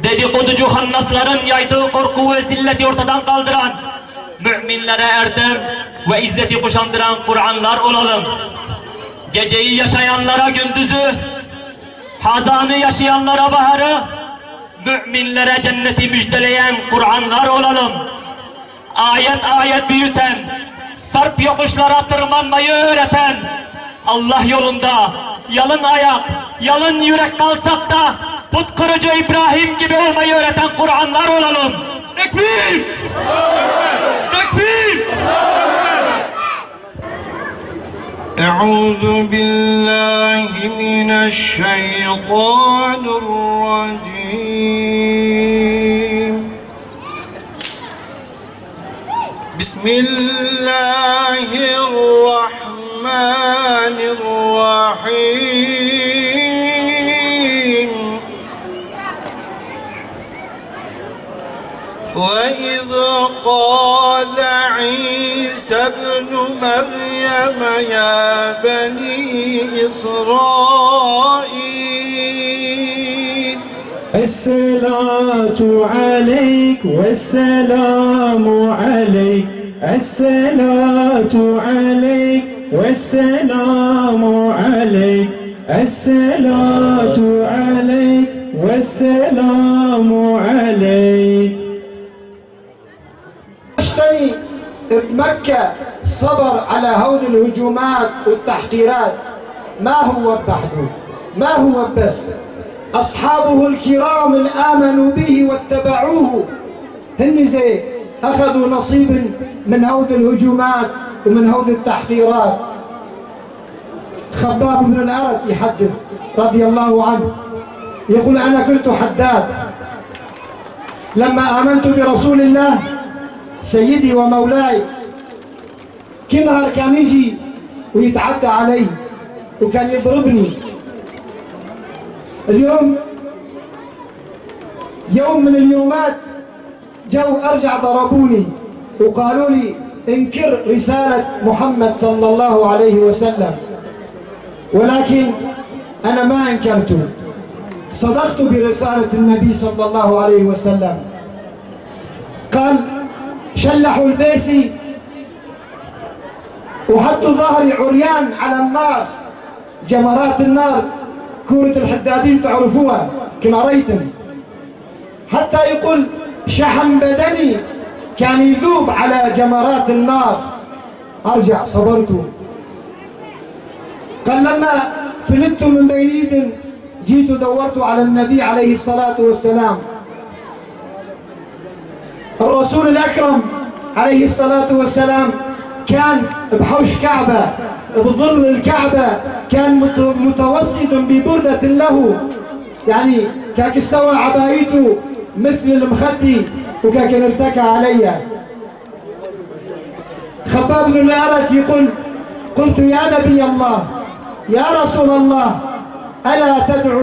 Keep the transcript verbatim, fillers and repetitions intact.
Dedikoducu hannasların yaydığı korku ve zilleti ortadan kaldıran, müminlere erdem ve izzeti kuşandıran Kur'anlar olalım. Geceyi yaşayanlara gündüzü, hazanı yaşayanlara baharı, müminlere cenneti müjdeleyen Kur'anlar olalım. Ayet ayet büyüten, sarp yokuşlara tırmanmayı öğreten, Allah yolunda yalın ayak, yalın yürek kalsak da put kırıcı İbrahim gibi olmayı öğreten Kur'anlar olalım. Tekbir! Tekbir! أعوذ بالله من الشيطان الرجيم. بسم الله الرحمن الرحيم. وإذ قال عيسى ابن مريم يا بني إسرائيل. الصلاة عليك والسلام عليك، الصلاة عليك والسلام عليك، الصلاة عليك والسلام عليك. سني بمكة صبر على هول الهجومات والتحقيرات. ما هو بحده، ما هو بس. أصحابه الكرام الآمنوا به واتبعوه، هن زي أخذوا نصيب من هول الهجومات ومن هول التحقيرات. خباب بن الأرت يحدث رضي الله عنه، يقول: أنا كنت حداد، لما آمنت برسول الله سيدي ومولاي، كل نهار كان يجي ويتعدى علي وكان يضربني. اليوم يوم من اليومات جو أرجع ضربوني وقالوا لي: انكر رسالة محمد صلى الله عليه وسلم. ولكن أنا ما أنكرت، صدقت برسالة النبي صلى الله عليه وسلم. قال: شلحوا البيسي وحطوا ظهري عريان على النار، جمرات النار، كورة الحدادين تعرفوها، كما ريتم. حتى يقول شحم بدني كان يذوب على جمرات النار. أرجع صبرت. قال: لما فلت من بين إيدن، جيت دورت على النبي عليه الصلاة والسلام. الرسول الأكرم عليه الصلاة والسلام كان بحوش كعبة، بظل الكعبة، كان مت-، متوسد ببردة له، يعني، كاك استوى عبايته مثل المخدي، وكاك ارتكى علي. خباب بن الأرت يقول: قلت: يا نبي الله، يا رسول الله، ألا تدعو